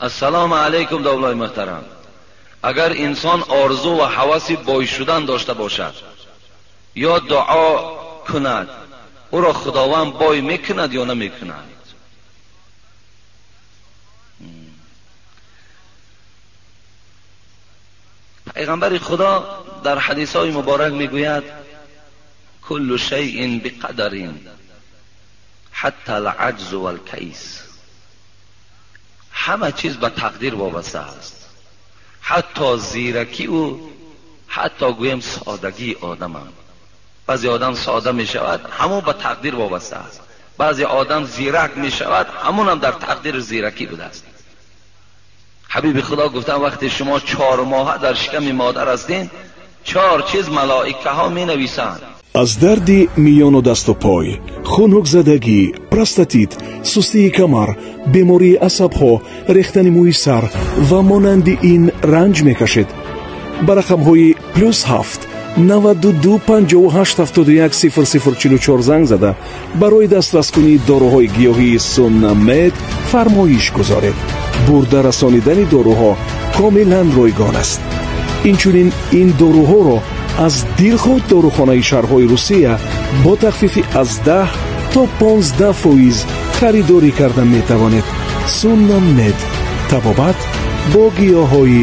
Ассалому алайкум довлаи муҳтарам. Агар инсон орзу ва ҳаваси бой шудан дошта бошад ё дуо кунад, ӯро Худованд бой мекунад ё намекунад? Пайғамбари Худо дар ҳадисҳои муборак мегӯяд: куллу шайъин биқадарин ҳатта алъаҷзу валкайс. Ҳама чиз ба тақдир вобаста аст, ҳатто зиракӣ ӯ, ҳатто гӯем содагии одамам. Баъзе одам сода мешавад, ҳамон ба тақдир вобаста аст. Баъзе одам зирак мешавад, ҳамонам дар тақдир зиракӣ будааст. Ҳабиби Худо гуфтанд вақте шумо 4 моҳа дар шиками модар ҳастин, 4 чиз малоикаҳо менависанд. Аз дарди миёну дасту пой, хунукзадагӣ, простатит, сустии камар, бемории асабҳо, рехтани мӯи сар ва монанди ин ранҷ мекашед. Ба рақамҳои +7 92 58 71 00 44 занг зада барои дастраскунии доруҳои гиёҳии Суннамед фармоиш гузоред. Бурда расонидани доруҳо комилан ройгон аст. Инчунин ин доруҳоро аз дилхоҳ дорухонаи шаҳрҳои Русия бо тахфифи аз 10 то 15% харидорӣ карда метавонед. Суннамед, табобат бо гиёҳҳои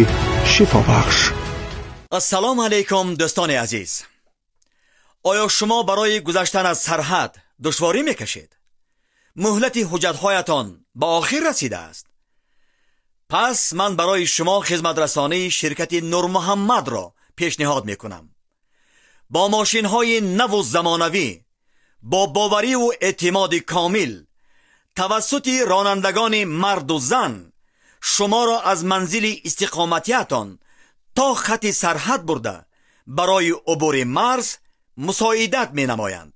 шифобахш. Ассалому алайкум дӯстони азиз. Оё шумо барои гузаштан аз сарҳад душворӣ мекашед? Муҳлати ҳуҷҷатҳоятон ба охир расидааст? Пас ман барои шумо хизматрасонии ширкати Нурмуҳаммадро пешниҳод мекунам. Бо мошинҳои наву замонавӣ, бо бовариву эътимоди комил, тавассути ронандагони марду зан шуморо аз манзили истиқоматиятон то хати сарҳад бурда барои убури марз мусоидат менамоянд.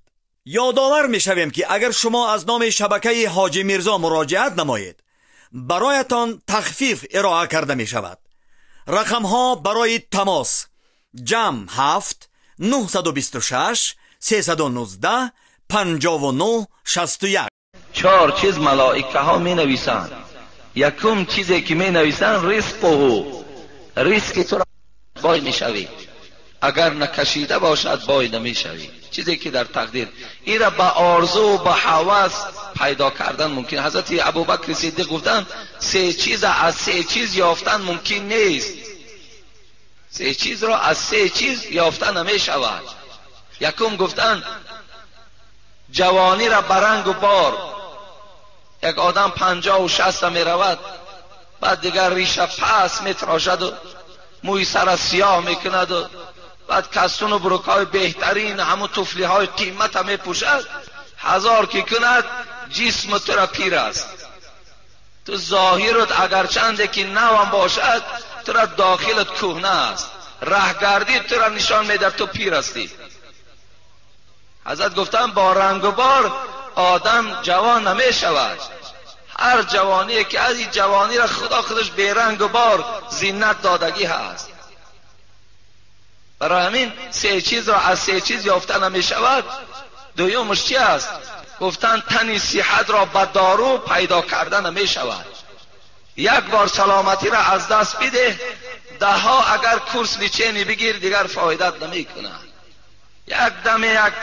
Ёдовар мешавем, ки агар шумо аз номи шабакаи Ҳоҷи Мирзо муроҷиат намоед, бароятон тахфиф ироа карда мешавад. Рақамҳо барои тамос: +7 926 319 59 61. 4 чиз малоикаҳо менависанд. Якум чизе ки менависанд ризқуҳу, ризқи туро бой мешавӣ, агар накашида бошад бой намешавӣ. Чизе ки дар тақдир, инро ба орзу ба ҳавас пайдо кардан мумкин. Ҳазрати Абубакри Сиддиқ гуфтанд 3 чиз аз 3 чиз ёфтан мумкин нест. 3 чизро аз 3 чиз ёфта намешавад. Якум гуфтанд ҷавониро ба рангу бор. Як одам 50 ва 60 меравад, баъд дигар риша пас метрошаду мӯи сара сиёҳ мекунаду баъд кастуну бурукҳои беҳтарин, ҳамун туфлиҳои қимата мепӯшад. 1000 ки кунад ҷисму тура пир аст. Ту зоҳирут агарчанде ки навам бошад, тура дохилат кӯҳна аст. Раҳгардӣ тура нишон медиҳад ту пир ҳастӣ. Ҳазрат гуфтанд бо рангу бор одам ҷавон намешавад. Ҳар ҷавоние ки аз ин ҷавониро Худо худаш берангу бор зинат додагӣ ҳаст. Барои ҳамин 3 чизро аз 3 чиз ёфта намешавад. Дуюмаш чи аст? Гуфтанд тани сиҳатро ба дору пайдо карда намешавад. Як бор саломатиро аз даст бидеҳ, даҳҳо агар курс лечени бигир, дигар фоидат намекунад. Як даме як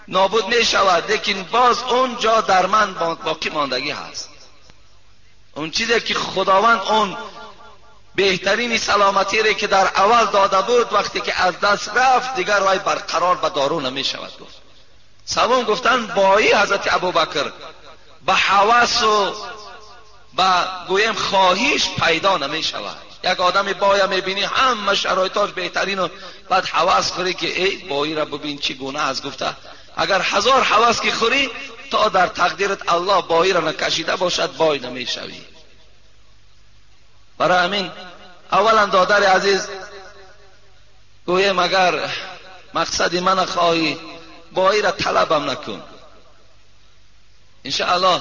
нобуд мешавад, лекин боз он ҷо дар ман боқӣ мондагӣ ҳаст. Он чизе ки Худованд он беҳтарини саломатире ки дар аввал дода буд, вақте ки аз даст рафт, дигар вай барқарор ба дору намешавад. Гуфт севум гуфтанд бои ҳазрати Абубакр ба ҳавасу ба гӯем хоҳиш пайдо намешавад. Як одами боя мебинӣ, ҳама шароитош беҳтарину баъд ҳавас хӯрӣ ки эй боиро бибин чӣ гуна аст гуфта. Агар 1000 ҳавас ки хӯрӣ, то дар тақдират Аллоҳ боиро накашида бошад, бой намешавӣ. Барои ҳамин аввалан додари азиз, гӯем агар мақсади мана хоҳӣ, боиро талабам накун. Иншааллоҳ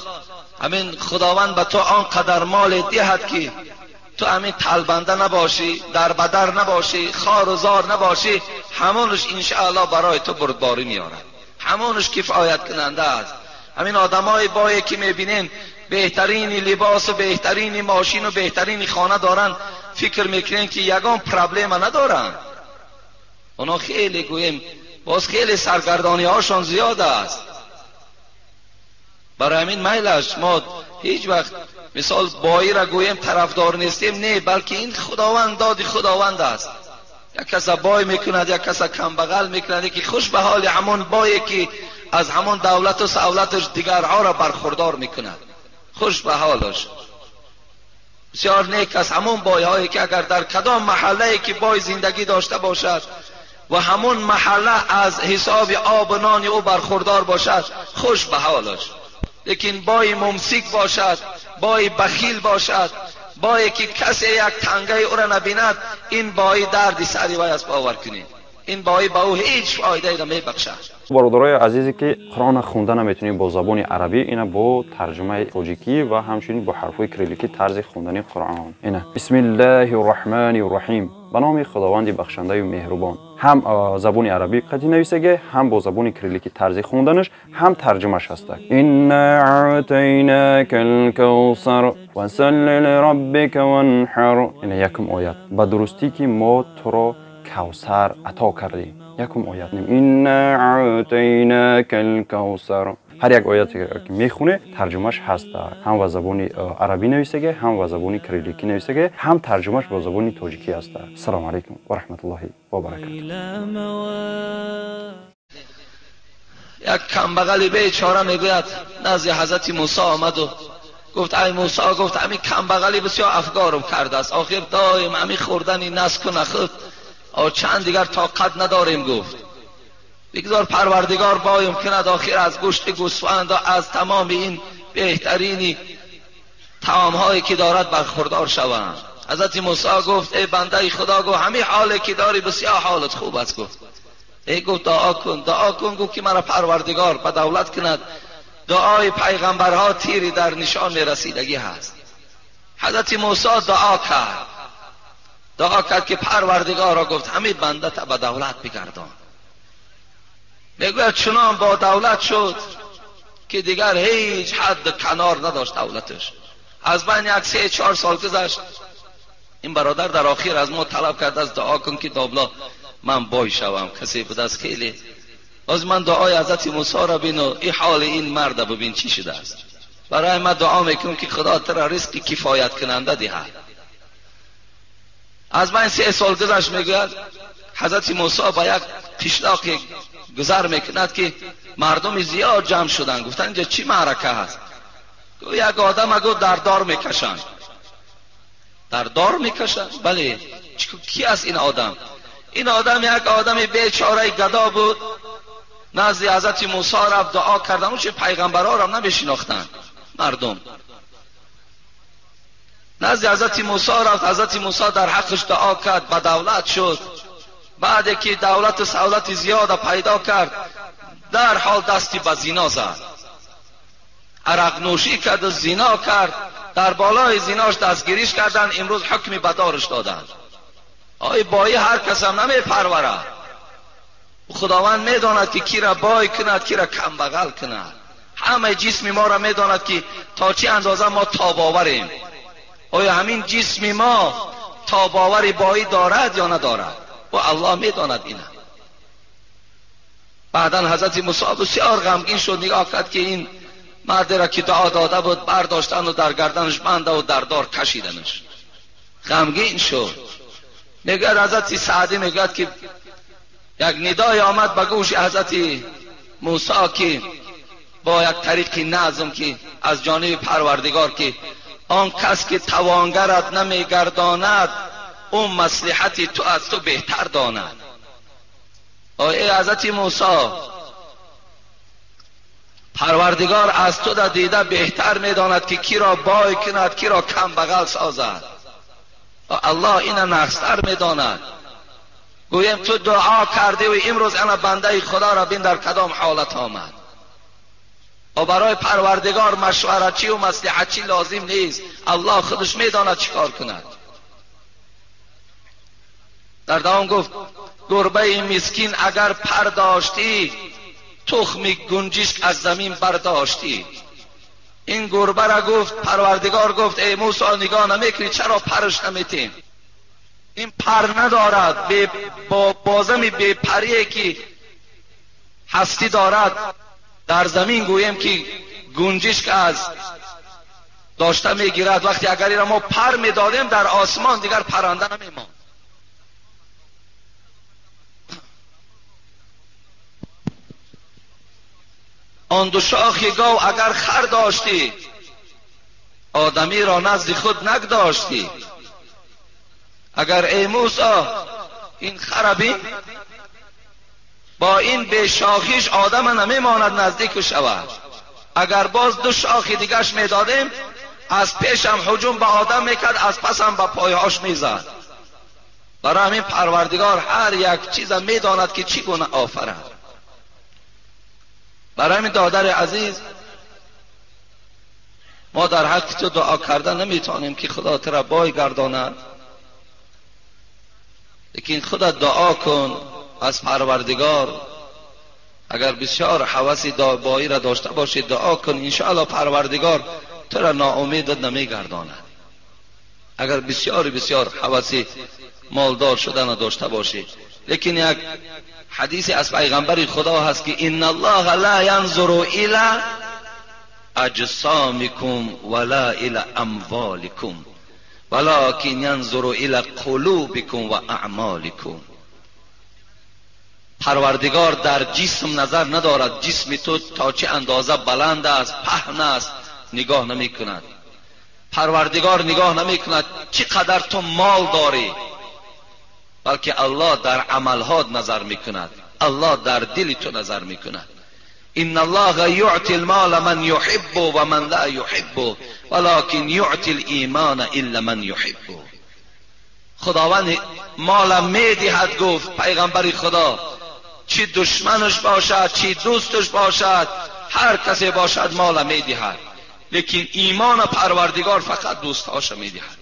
ҳамин Худованд ба ту он қадар мол диҳад ки ту ҳамин талбанда набошӣ, дарбадар набошӣ, хору зор набошӣ, ҳамонаш иншааллоҳ барои ту бурдборӣ меорад, ҳамонаш кифоят кунанда аст. Ҳамин одамои бое ки мебинем беҳтарини либос ва беҳтарини мошин ва беҳтарини хона доранд, фикр мекунем ки ягон проблема надоранд. Онҳо хеле гӯем боз хеле саргардониҳошон зиёд аст. Барои ҳамин майлаш мо ҳеҷ вақт мисол боиро гӯем тарафдор нестем, не, балки ин худованд доди худованд аст. Як каса бой мекунад, як каса камбағал мекунад, яке хуш ба ҳоли ҳамон бое ки аз ҳамон давлату савлаташ дигарҳоро бархурдор мекунад, хуш ба ҳолаш. Бисёр нек аст ҳамон бойҳое ки агар дар кадом маҳаллае ки бой зиндагӣ дошта бошад ва ҳамон маҳалла аз ҳисоби об нони ӯ бархурдор бошад, хуш ба ҳолаш. Лекин бой мумсик бошад, бой бахил бошад, бое ки касе як тангаи ӯро набинад, ин бои дарди сари вай аст, бовар кунед. Ин бои ба ӯ ҳеҷ фоидае намебахшад. Бародарои азизе ки Қуръонро хонда наметавонед бо забони арабӣ, ина бо тарҷумаи тоҷикӣ ва ҳамчунин бо ҳарфҳои кирилликӣ тарзи хондани Қуръон. Ина бисмиллаҳи рраҳмани рраҳим, ба номи Худованди бахшандаю меҳрубон. Ҳам забони арабӣ қатъи нависаге, ҳам бо забони кирилликӣ тарзи хонданаш, ҳам тарҷумаш ҳаста. Инна аътайнака алкавсар фасалли лираббика ванҳар. Ина якум оят. Ба дурустӣ ки мо туро кавсар ато кардем. Якум оят. Инна аътайнака алкавсар. Ҳар як ояте ки мехоне тарҷумаш ҳаст, ҳам ба забони арабӣ нависаге, ҳам ба забони кирилликӣ нависаге, ҳам тарҷумаш бо забони тоҷикӣ ҳаст. Ассалому алайкум ва раҳматуллоҳи ва баракатуҳ. Як камбағали бечора мегӯяд назди ҳазрати Мусо омаду гуфт: ай Мусо, гуфт, ҳамин камбағалӣ бисёр афгорум кардааст, охир доим ҳамин хӯрдани наску нахӯд чанд дигар тоқат надорем. Гуфт: бигзор Парвардигор боем кунад, охир аз гӯшти гӯсфанд аз тамоми ин беҳтарини таомҳое ки дорад бархурдор шаванд. ҳазрати Мусо гуфт: эй бандаи Худо, гуфт, ҳамин ҳоле ки дорӣ бисёр ҳолат хуб аст. Гуфт: эй, гуфт, дуо кун, дуо кун, гуфт ки маро Парвардигор ба давлат кунад. Дуои пайғамбарҳо тири дар нишон мерасидагӣ ҳаст. ҳазрати Мусо дуо кард, дуо кард ки Парвардигорро гуфт ҳамин бандата ба давлат бигардон. Мегӯяд чунон бо давлат шуд ки дигар ҳеҷ ҳад канор надошт давлаташ. Аз байн як 3-4 сол гузашт. Ин бародар дар охир аз мо талаб кардааст дуо кун ки добла ман бой шавам. Касе будааст хеле. Боз ман дуои ҳазрати Мусоро бину, ин ҳоли ин марда бибин чӣ шудааст. Барои ман дуо мекунам ки Худо туро ризқи кифояткунанда диҳад. Аз байн 3 сол гузашт. Мегӯяд ҳазрати Мусо ба як қишлоқе гузар мекунад ки мардуми зиёд ҷамъ шуданд. Гуфтанд инҷа чӣ маърака ҳаст? Гуфт як одама, гуфт, дар дор мекашанд. Дар дор мекашанд? Бале. Ки аст ин одам? Ин одам як одами бечораи гадо буд. Назди ҳазрати Мусо рафт, дуо карданд. Чун пайғамбарҳоро намешинохтанд мардум. Назди ҳазрати Мусо рафт, ҳазрати Мусо дар ҳаққаш дуо кард, ба давлат шуд. Баъде ки давлату савлати зиёда пайдо кард, дар ҳол дасти ба зино зад, арақнӯшӣ карду зино кард. Дар болои зинош дастгириш карданд, имрӯз ҳукми бадораш доданд. Ой, бои ҳар касам намепарварад. Худованд медонад ки кира бой кунад, кира камбағал кунад. Ҳамаи ҷисми моро медонад ки то чӣ андоза мо тобоварем. Оё ҳамин ҷисми мо тобовари боӣ дорад ё надорад? Ва Аллоҳ медонад ина. Баъдан ҳазрати Мусо бисёр ғамгин шуд, нигоҳ кард ки ин мардеро ки дуо дода буд бардоштану дар гарданаш бандаву дар дор кашиданаш. Ғамгин шуд. Мегӯяд ҳазрати Саъдӣ, мегӯяд ки як нидое омад ба гӯши ҳазрати Мусо ки бо як тариқи назм ки аз ҷониби Парвардигор ки он кас ки тавонгарат намегардонад, ӯ маслиҳати ту аз ту беҳтар донад. Эй ҳазрати Мусо, Парвардигор аз ту да дида беҳтар медонад ки киро бой кунад, киро камбағал созад. Аллоҳ ина нақстар медонад. Гӯем ту дуо кардӣ ва имрӯз ана бандаи Худоро бин дар кадом ҳолат омад. ва барои Парвардигор машваратчӣ ва маслиҳатчӣ лозим нест. Аллоҳ худаш медонад чӣ кор кунад. Дар давом гуфт: гурбаи мискин агар пар доштӣ, тухми гунҷишк аз замин бардоштӣ. این گربه را گفت، پروردگار گفت ای موسی نگاه نمیکنی چرا پرش نمیتیم؟ این پر ندارد، با بازم بی پریه که هستی دارد در زمین گوییم که گنجشک از داشته میگیرد. وقتی اگر را ما پر میدادیم در آسمان دیگر پرنده نمیماند. آن دو شاخ گاو اگر خر داشتی، آدمی را نزد خود نگداشتی. اگر ای موسی این خر بین، با این به شاخیش آدم نمیماند نزدیک شود. اگر باز دو شاخی دیگرش میدادیم، از پیشم هجوم به آدم میکرد، از پسم به پایهاش میزد. برای همین پروردگار هر یک چیز میداند که چی گونه آفرد. برای همین دادر عزیز، ما در حق تو دعا کردن نمیتونیم که خدا تو را بای گرداند، لیکن خدا دعا کن از پروردگار. اگر بسیار حوث بایی را داشته باشی دعا کن، انشاءالله پروردگار تو را ناامیدت نمیگرداند. اگر بسیار بسیار حوث مالدار شدن را داشته باشی. لیکن یک حدیث از پیغمبر خدا هست که ان الله لا ینظر الی اجسامکم ولا الی اموالکم ولکن ینظر الی قلوبکم و اعمالکم. پروردگار در جسم نظر ندارد، جسم تو تا چه اندازه بلند است، پهن است، نگاه نمی کند. پروردگار نگاه نمی کند چقدر تو مال داری، بلکه الله در عملهات نظر می کند، الله در دل تو نظر می کند. ان الله یعطی المال من یحب و من لا یحب ولکن یعطی الایمان الا من یحب. خداوند مال میدهد، گفت پیغمبر خدا، چی دشمنش باشد چی دوستش باشد، هر کسی باشد مال میدهد، لیکن ایمان پروردگار فقط دوستهاش میدهد.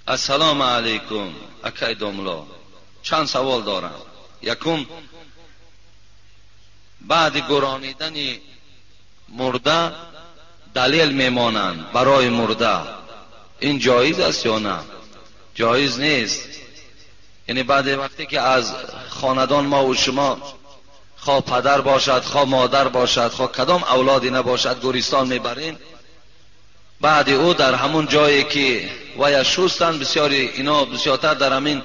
السلام علیکم اکای دوملا، چند سوال دارم. یکم، بعد گرانیدن مرده دلیل میمانند برای مرده، این جایز است یا نه؟ جایز نیست. یعنی بعد وقتی که از خاندان ما و شما، خواه پدر باشد خواه مادر باشد خواه کدام اولادی نباشد، گورستان میبرین، بعد او در همون جایی که ویا شستن، بسیاری اینا بسیارتر در همین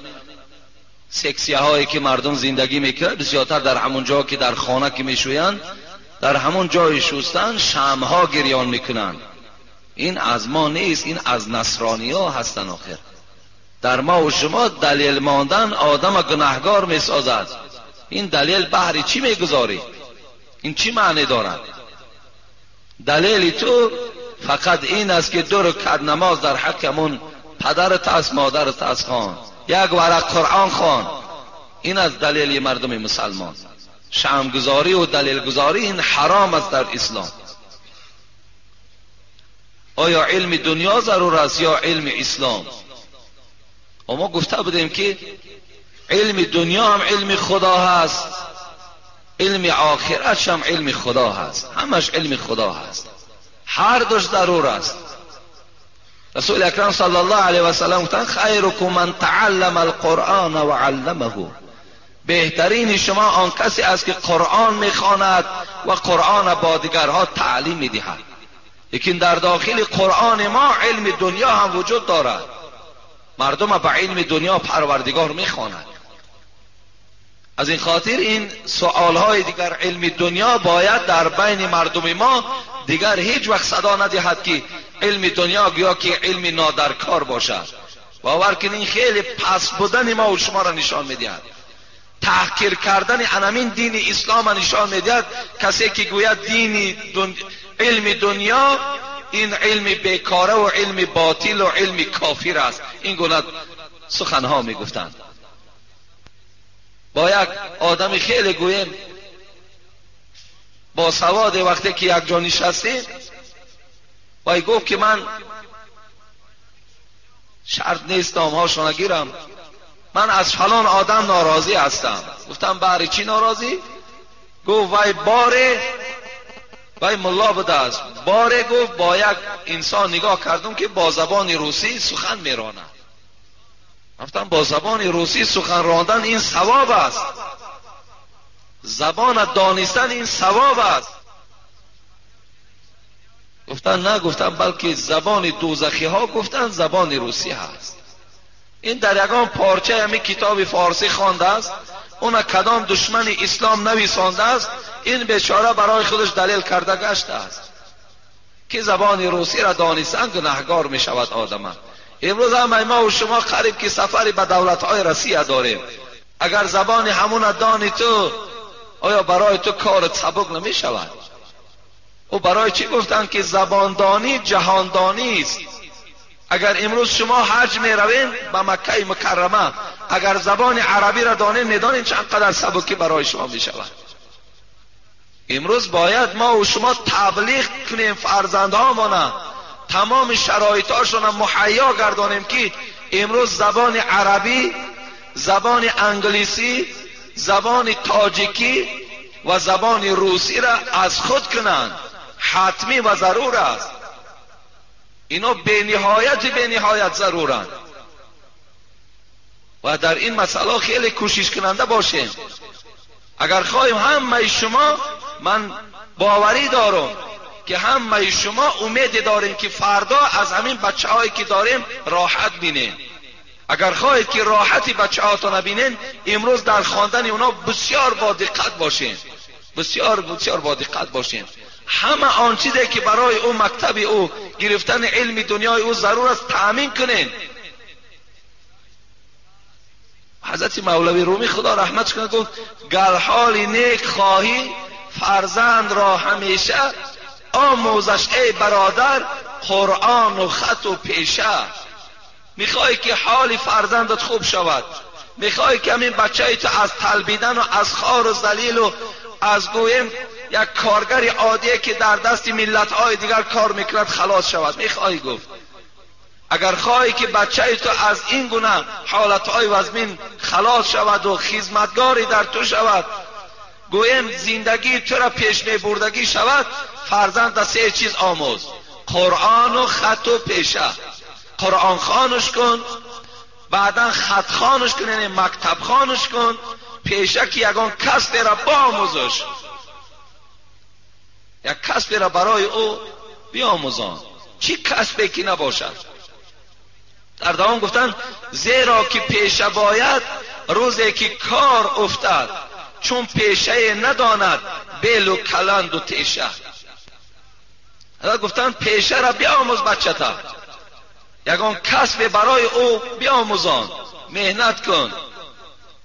سکسیه هایی که مردم زندگی میکنن، بسیارتر در همون جا که در خانه که میشویند، در همون جای شستن شمع‌ها گریان میکنن. این از ما نیست، این از نصرانی ها هستن. آخر در ما و شما دلیل ماندن آدم گناهگار میسازد. این دلیل بهری چی میگذاری؟ این چی معنی دارد؟ دلیل تو فقط این است که دو رکعت نماز در حق همون پدرت است مادرت است خوان، یک ورق قرآن خوان. این از دلیل مردم مسلمان. شمع‌گذاری و دلیل گذاری این حرام است در اسلام. آیا علم دنیا ضرور است یا علم اسلام؟ ما گفته بودیم که علم دنیا هم علم خدا هست، علم آخرت هم علم خدا هست، همش علم خدا هست، هر دوش ضرور است. رسول اکرم صلی الله علیه و سلم گفتند خیرکم من تعلم القرآن و علمه، بهترین شما آن کسی است که قرآن میخواند و قرآن با دیگرها تعلیم میدهد. لیکن در داخل قرآن ما علم دنیا هم وجود دارد. مردم به علم دنیا پروردگار میخواند. از این خاطر این سوالهای دیگر علم دنیا باید در بین مردم ما دیگر هیچ وقت صدا ندهد که علم دنیا گویا که علم نادرکار باشد. باور کنین این خیلی پس بودن ما و شما را نشان میدهد. تحقیر کردن انمین دین اسلام نشان میدهد. کسی که گوید دین علم دنیا این علم بیکاره و علم باطل و علم کافر است، این گونه سخنها میگفتند. با یک آدم خیلی گویم با سواد وقتی که یک جا نشستیم، وای گفت که من شرط نیست نامهاشون گیرم، من از فلان آدم ناراضی هستم. گفتم برای چی ناراضی؟ گفت وای باره، وای ملا بوده است، باره گفت با یک انسان نگاه کردم که با زبان روسی سخن میراند. گفتم با زبان روسی سخن راندن این ثواب است، زبان دانستن این ثواب است. گفتن نه، گفتن بلکه زبان دوزخی ها گفتن زبان روسی هست. این در یگان پارچه همی کتاب فارسی خوانده است، اون کدام دشمن اسلام نویسانده است، این بیچاره برای خودش دلیل کرده گشته است که زبان روسی را دانستن گناهگار می شود آدم. امروز هم ما و شما قریب که سفری به دولت های روسیه داریم، اگر زبان همون دانی تو، آیا برای تو کارت سبک نمی شود؟ او برای چی گفتن که زباندانی جهاندانی است؟ اگر امروز شما حج می روین به مکه مکرمه، اگر زبان عربی را دانین، میدانین چند قدر سبکی برای شما می شود. امروز باید ما و شما تبلیغ کنیم فرزندهامانه، تمام شرایطاشون مهیا گردانیم که امروز زبان عربی، زبان انگلیسی، زبان تاجیکی و زبان روسی را از خود کنند. حتمی و ضرور است. اینا به نهایت ضرورند و در این مسئله خیلی کوشش کننده باشیم. اگر خواهیم همه شما، من باوری دارم که همه شما امید داریم که فردا از همین بچه هایی که داریم راحت بینیم. اگر خواهید که راحتی بچه هاتون بینین، امروز در خواندن اونا بسیار با دقت باشین، بسیار بسیار با دقت باشین. همه آن چیزی که برای او مکتب او گرفتن علم دنیای او ضرور است تأمین کنین. حضرت مولوی رومی خدا رحمتش کنه گفت گر حال نیک خواهی فرزند را همیشه آموزش ای برادر قرآن و خط و پیشه. میخوای که حال فرزندت خوب شود، میخوای که همین بچه تو از تلبیدن و از خار و ذلیل و از گویم یک کارگر عادیه که در دست ملت‌های دیگر کار میکند خلاص شود، میخوای؟ گفت اگر خواهی که بچه تو از این گونه حالتهای وزمین خلاص شود و خدمتگاری در تو شود، گویم زندگی تو را پیش میبردگی شود، فرزند سه چیز آموز: قرآن و خط و پیشه. قرآن خوانش کن، بعدا خط خوانش کن، یعنی مکتب خوانش کن، پیشه که یگان کسب را بیاموزش، یک کسب را برای او بیاموزان، چی کسبی که نباشد. در دوام گفتن زیرا که پیشه باید روزی که کار افتد، چون پیشه نداند بیل و کلند و تیشه. گفتن پیشه را بیاموز بچه تا، یگان کسب برای او بیاموزان، مهنت کن.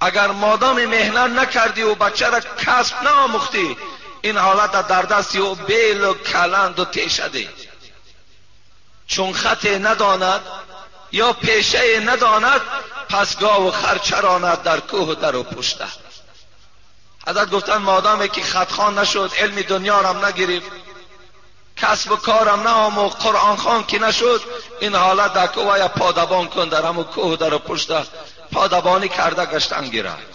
اگر مادام مهنت نکردی و بچه را کسب نآموختی، این حالت در دستی او بیل و کلند و تیشه دی. چون خط نداند یا پیشه نداند، پس گاو و خر چراند در کوه و در و پشته. حضرت گفتن مادامی که خطخوان نشد، علم دنیا را هم نگرفت، کسب و کارم نآموخت، قرآن خوان که نشد، این حالت در کوه یا پادبان کن، در همون کوه در و پشته پادبانی کرده گشتن گیرد.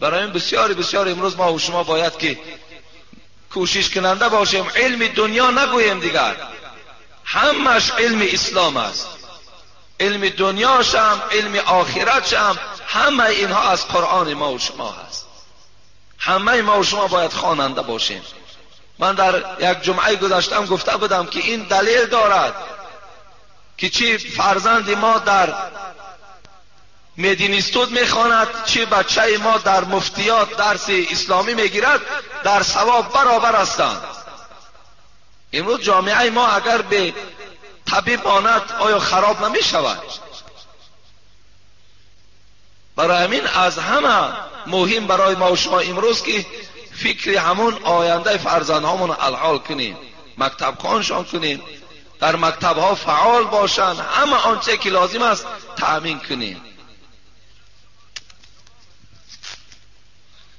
برای این بسیار بسیار امروز ما و شما باید که کوشش کننده باشیم، علم دنیا نگوییم دیگر، همش علم اسلام است، علم دنیاش هم، علم آخرتش هم، همه اینها از قرآن ما و شما هست. همه ما و شما باید خواننده باشیم. من در یک جمعه گذشتم گفته بودم که این دلیل دارد که چی فرزند ما در مدینیستود میخواند، چی بچه ما در مفتیات درس اسلامی میگیرد، در ثواب برابر هستند. امروز جامعه ما اگر به طبیب آند آیا خراب نمی شود؟ برای همین از همه مهم برای ما و شما امروز که فکر همون آینده فرزندهامون الحال کنیم، مکتب خوانشان کنیم، در مکتب ها فعال باشند، همه آنچه که لازم است تأمین کنیم.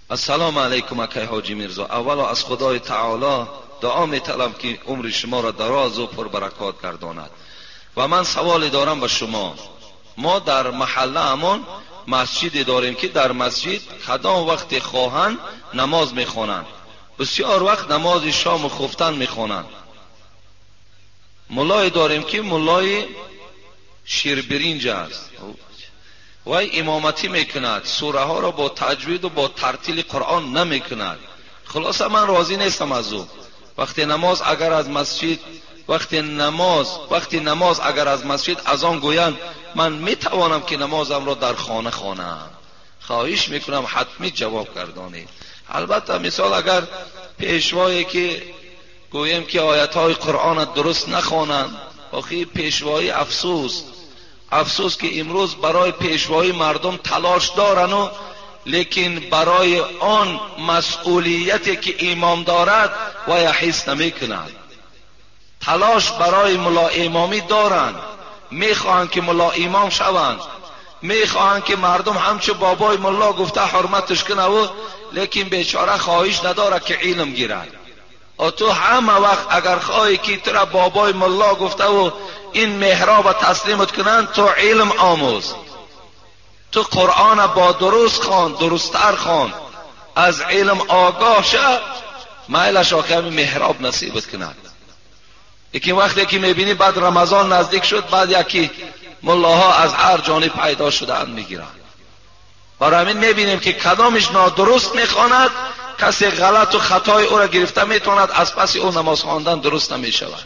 السلام علیکم اکای حاجی میرزا. اولا از خدای تعالی دعا میطلب که عمر شما را دراز و پربرکات گرداند. و من سوالی دارم به شما. ما در محله همون مسجدی داریم که در مسجد کدام وقت خواهند نماز میخوانند. بسیار وقت نماز شام و خفتن میخوانند. ملای داریم که ملای شیربرنج است و امامتی میکند، سوره ها را با تجوید و با ترتیل قرآن نمیکند. خلاصه من راضی نیستم از او. وقتی نماز اگر از مسجد وقتی نماز اگر از مسجد اذان گویند، من میتوانم که نمازم را در خانه خوانم. خواهش میکنم حتمی جواب گردانید. البته مثال اگر پیشوایی که گوییم که آیت های قرآن درست نخوانند، آخی پیشوایی افسوس، افسوس که امروز برای پیشوایی مردم تلاش دارن و لیکن برای آن مسئولیتی که امام دارد و یا حس نمیکنند. تلاش برای ملا امامی دارند، میخواهند که ملا امام شوند، میخواهند که مردم همچه بابای ملا گفته حرمتش کنه و لیکن بیچاره خواهش نداره که علم گیرد. تو همه وقت اگر خواهی که تو را بابای ملا گفته و این محراب تسلیمت کنند، تو علم آموز، تو قرآن با درست خوان، درستتر خوان، از علم آگاه شه، میلش آخر محراب نصیبت کند. یکی وقتی که میبینی بعد رمضان نزدیک شد، بعد یکی ملاها از هر جانب پیدا شدن میگیرند. برای همین میبینیم که کدامش نادرست میخواند، کسی غلط و خطای او را گرفته میتواند، از پس او نماز خواندن درست نمیشود.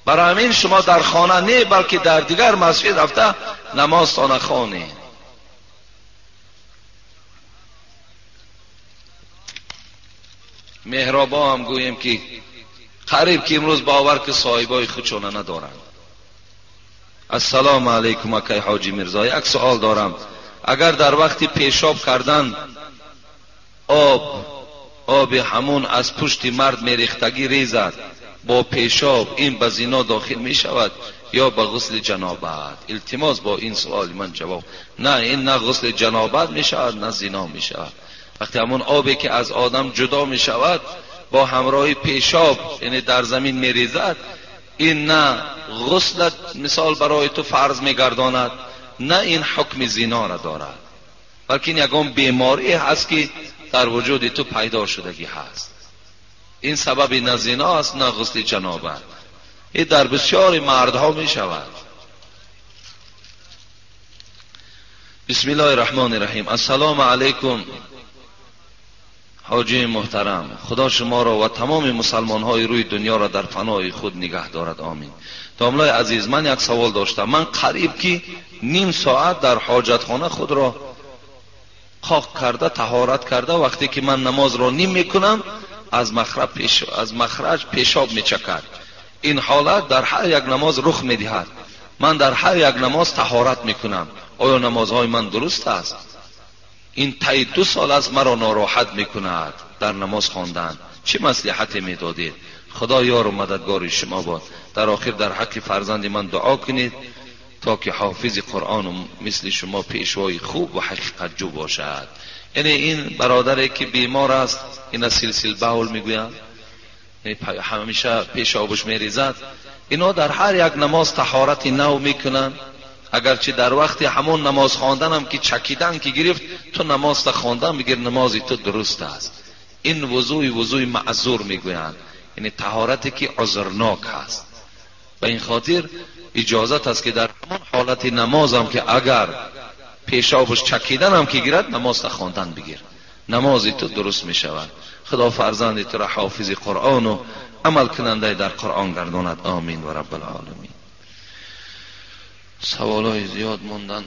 برای همین شما در خانه نه بلکه در دیگر مسجد رفته نمازتان خوانید. محرابا هم گوییم که قریب که امروز باور که صاحبای خودشونه ندارند. السلام علیکم اکای حاجی میرزا، یک سوال دارم. اگر در وقت پیشاب کردن آب همون از پشت مرد میریختگی ریزد با پیشاب، این به زنا داخل می شود یا به غسل جنابت؟ التماس با این سوال من جواب. نه، این نه غسل جنابت می شود نه زنا می شود. وقتی همون آبی که از آدم جدا می شود با همراه پیشاب یعنی در زمین می ریزد، این نه غسل مثال برای تو فرض می گرداند، نه این حکم زنا را دارد، بلکه این یگان بیماری هست که در وجود تو پیدا شدگی هست. این سبب نه زنا است نه غسل جنابت. این در بسیار مردها می شود. بسم الله الرحمن الرحیم. السلام علیکم حاجی محترم، خدا شما را و تمام مسلمان های روی دنیا را در پناه خود نگه دارد، آمین. داملای عزیز، من یک سوال داشتم. من قریب که نیم ساعت در حاجتخانه خود را خاک کرده طهارت کرده، وقتی که من نماز را نیم میکنم از مخرج پیشاب میچکد. این حالت در هر یک نماز رخ میدهد. من در هر یک نماز طهارت میکنم. آیا نمازهای من درست است؟ این طی 2 سال است مرا ناراحت میکند در نماز خواندن. چه مصلحتی میدادید؟ خدا یار و مددگار شما باد. در آخر در حق فرزند من دعا کنید تا که حافظ قرآن و مثل شما پیشوای خوب و حقیقت جو باشد. یعنی این برادری که بیمار است، اینا سلسل بول میگویند، همیشه پیشابش میریزد، اینا در هر یک نماز طهارت نو میکنن. اگرچه در وقت همون نماز خواندن هم که چکیدن که گرفت، تو نماز تا خواندن بگیر، نمازی تو درست است. این وضوی معذور میگویند، یعنی طهارتی که عذرناک هست. به این خاطر اجازت است که در همون حالت نماز هم که اگر پیشابش چکیدن هم که گیرد، نماز تا خواندن بگیر، نمازی تو درست می شود. خدا فرزند تو را حافظ قرآن و عمل کننده در قرآن گرداند، آمین و رب العالمین. سوالای زیاد موندن.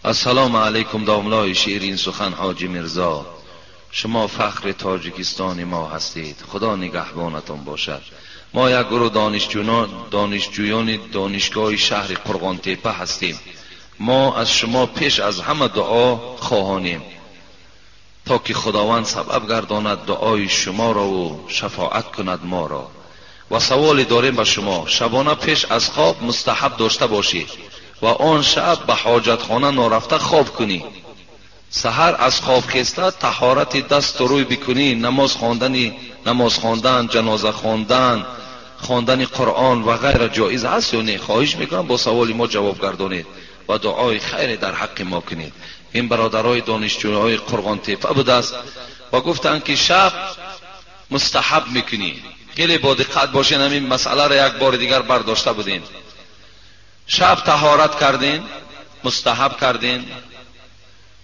السلام علیکم داملای شیرین سخن حاجی میرزا، شما فخر تاجیکستان ما هستید، خدا نگهبانتان باشد. ما یک گروه دانشجویان دانشگاه شهر قرغان تپه هستیم. ما از شما پیش از همه دعا خواهانیم تا که خداوند سبب گرداند دعای شما را و شفاعت کند ما را. و سوالی داریم به شما، شبانه پیش از خواب مستحب داشته باشی و آن شب به حاجتخانه نارفته خواب کنی، سحر از خواب خسته طهارت دست و روی بکنی، نماز خواندن، جنازه خواندن، خواندن قرآن و غیره جایز هست یا نه؟ خواهش میکنم با سوال ما جواب گردانید و دعای خیر در حق ما کنید. این برادرای دانشجوهای قرغان تپه بوده است و گفتند که شب مستحب میکنی. خیلی با دقت باشین، همین مسئله را یک بار دیگر برداشته بودیم. شب طهارت کردین، مستحب کردین،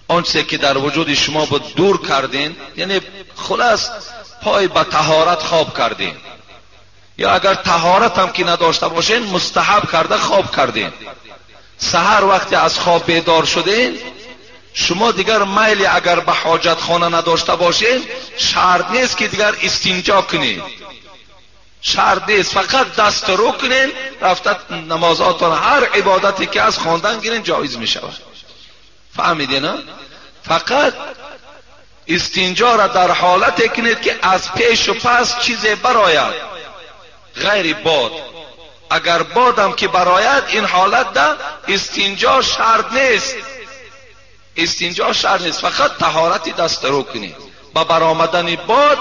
آنچه که در وجود شما بود دور کردین، یعنی خلاص پای به طهارت خواب کردین، یا اگر طهارت هم که نداشته باشین مستحب کرده خواب کردین. سحر وقتی از خواب بیدار شدین، شما دیگر میل اگر به حاجت خانه نداشته باشین شرط نیست که دیگر استنجا کنید، شرط نیست، فقط دست رو کنین رفته نمازاتون، هر عبادتی که از خواندن گیرین جایز می شود. فهمیدین؟ نه؟ فقط استنجا را در حالت کنید که از پیش و پس چیزی براید غیر باد. اگر بادم که براید این حالت ده استنجا شرط نیست، استنجا شرط نیست، فقط طهارت دست رو کنید. با برآمدن باد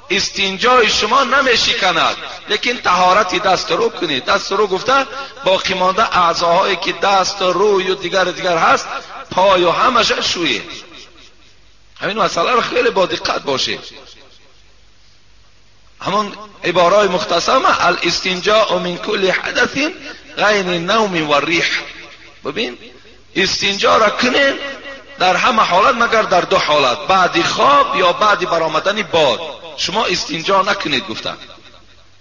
استنجای شما نمیشکند، لیکن طهارت دست رو کنید. دست رو گفته باقی مانده اعضاهایی که دست و روی و دیگر هست، پای و همش شویه. همین مسئله رو خیلی با دقت باشید. همون عبارای مختصر الاستنجاء من کل حدث غیر النوم و الریح. ببین استنجا را کنین در همه حالت مگر در دو حالت، بعد خواب یا بعد برآمدن باد. شما استنجا نکنید گفتن.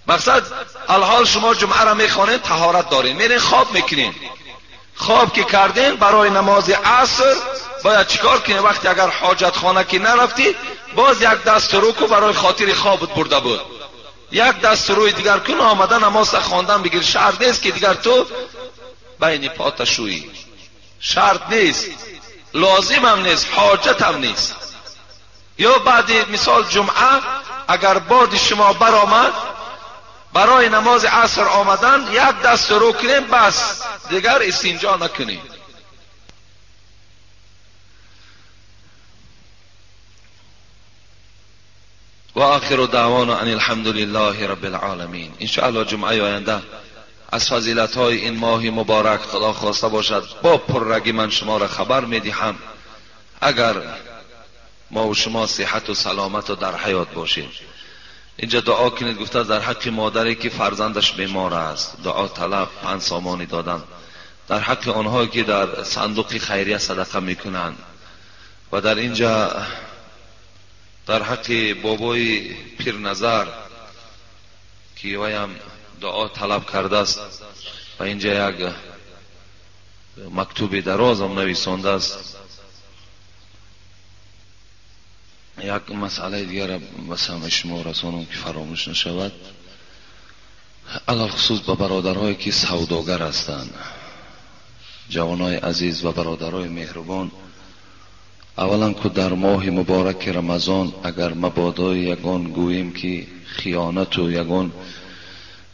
مقصد الحال شما جمعه را میخوانید، طهارت دارین، میرین خواب میکنین. خواب که کردین برای نماز عصر باید چیکار کنین؟ وقتی اگر حاجت خانه که نرفتی، باز یک دست رو کو برای خاطر خوابت برده بود، یک دست روی دیگر کن، آمده نماز خواندن بگیر. شرط نیست که دیگر تو بین پات شویی، شرط نیست، لازم هم نیست، حاجت هم نیست. یا بعد مثال جمعه اگر باد شما برآمد برای نماز عصر آمدن، یک دست رو کنیم بس، دیگر استنجا نکنیم. و آخر دعوانا ان الحمد لله رب العالمین. انشاءالله جمعه آینده از فضیلت های این ماه مبارک خدا خواسته باشد با پررگی من شما را خبر میدهم، اگر ما و شما صحت و سلامت و در حیات باشیم. اینجا دعا کنید، گفته در حق مادری که فرزندش بیمار است دعا طلب 5 سامانی دادن، در حق آنهایی که در صندوق خیریه صدقه میکنند، و در اینجا در حق بابای پیرنظر که ویم دعا طلب کرده است و اینجا یک مکتوب دراز هم نویسانده است. یک مسئله دیگر به سمع شما رسانم که فراموش نشود، علی‌الخصوص به برادرهایی که سوداگر هستند، جوانای عزیز و برادرهای مهربان. اولا که در ماه مبارک رمضان اگر مبادای یگان گوییم که خیانت و یگان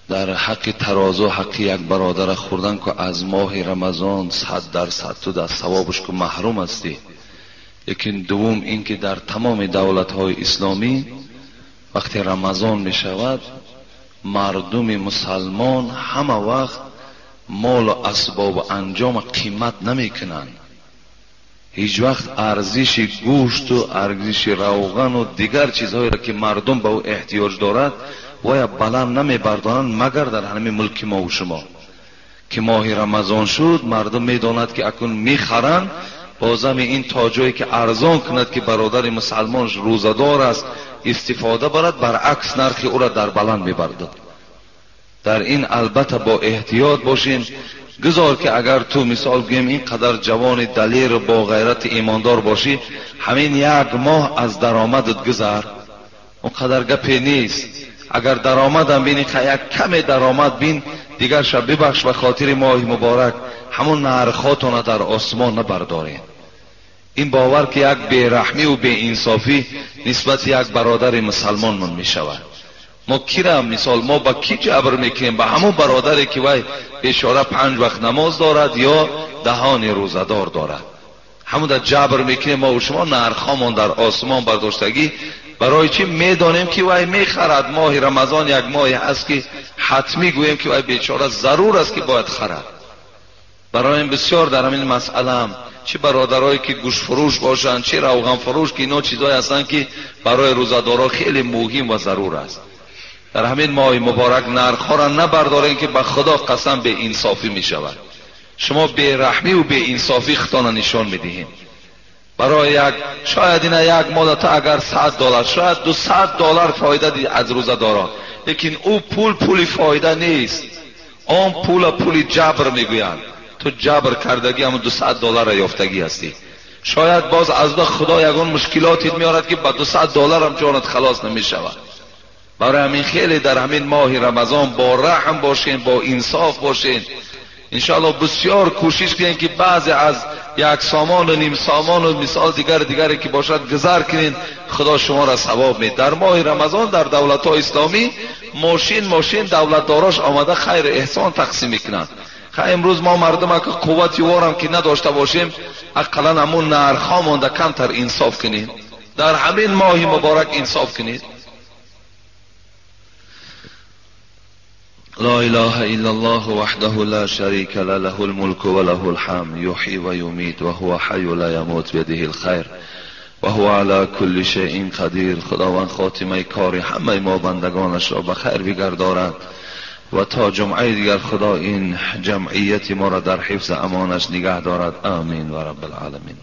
در حق ترازو حق یک برادر خوردن که از ماه رمضان 100% تو در ثوابش که محروم هستی. لیکن دوم این که در تمام دولت های اسلامی وقتی رمضان می شود مردم مسلمان همه وقت مال و اسباب انجام قیمت نمی کنند. هیچ وقت ارزش گوشت و ارزش روغن و دیگر چیزهایی را که مردم به او احتیاج دارد ویا بلند نمی بردارند، مگر در همین ملک ما و شما که ماه رمضان شد مردم می داند که اکنون می خرند، بازم این تا جایی که ارزان کند که برادر مسلمانش روزه‌دار است استفاده برد، برعکس نرخ او را در بلند میبرد. در این البته با احتیاط باشین. گذار که اگر تو مثال گویم اینقدر جوان دلیر و با غیرت ایماندار باشی، همین یک ماه از درآمدت گذر، اونقدر گپی نیست. اگر درآمدم بینی یک کم درآمد بین، دیگر شب ببخش به خاطر ماه مبارک همون نرخاتون در آسمان نبردارین. این باور که یک بیرحمی و بی‌انصافی نسبت یک برادر مسلمان من می شود. ما کی را مثال ما با کی جبر میکنیم؟ به همون برادری که وای بیچاره 5 وقت نماز دارد یا دهان روزه‌دار دارد، همون در جبر میکنیم. ما و شما نرخامون در آسمان برداشتگی Барои чӣ медонем ки вай мехарад? Моҳи Рамазон як моҳе ҳаст ки ҳатмӣ гӯем ки вай бечора зарур аст ки бояд харад. Барои ин бисёр дар ҳамин масъалаам чӣ бародарое ки гӯштфурӯш бошанд, чӣ равғанфурӯш, ки ино чизҳое ҳастанд ки барои рӯзадорон хеле муҳим ва зарур аст. Дар ҳамин моҳи муборак нархҳоро набардорем ки ба Худо қасам беинсофӣ мешавад. Шумо бераҳмӣ ва беинсофӣ худтонро нишон медиҳед. Барои як шояд ина як мода то агар $100, шояд $200 фоида аз рӯзадорон, лекин ӯ пул пули фоида нест. Он пула пули ҷабр мегӯянд. Ту ҷабр кардагӣ ҳамон $200 ёфтагӣ ҳастӣ. Шояд боз аз Худо ягон мушкилоте меорад ки ба $200 ҳам ҷонат халос намешавад. Барои ҳамин хеле дар ҳамин моҳи Рамазон бо раҳм бошен, бо инсоф бошен. иншоаллоҳ бисёр кӯшиш кунед ки баъзе аз як сомон ва ним сомон ва мисол дигар дигаре ки бошад гузар кунед, Худо шуморо савоб медиҳад. Дар моҳи Рамазон дар давлатҳои исломӣ мошин давлатдорош омада хайр эҳсон тақсим мекунанд. Хай имрӯз мо мардум ака қуввати ворам ки надошта бошем, ақаллан ҳамун нархҳо монда камтар инсоф кунед. Дар ҳамин моҳи муборак инсоф кунед. لا إله إلا الله وحده لا شريك له، له الملك وله الحمد، يحيي ويميت وهو حي لا يموت بيده الخير وهو على كل شيء قدیر. خداوند خاتمه کار همه ما بندگانش را به خیر بگرداند و تا جمعه دیگر خدا این جمعیت ما را در حفظ امانش نگه دارد. آمین و رب العالمین.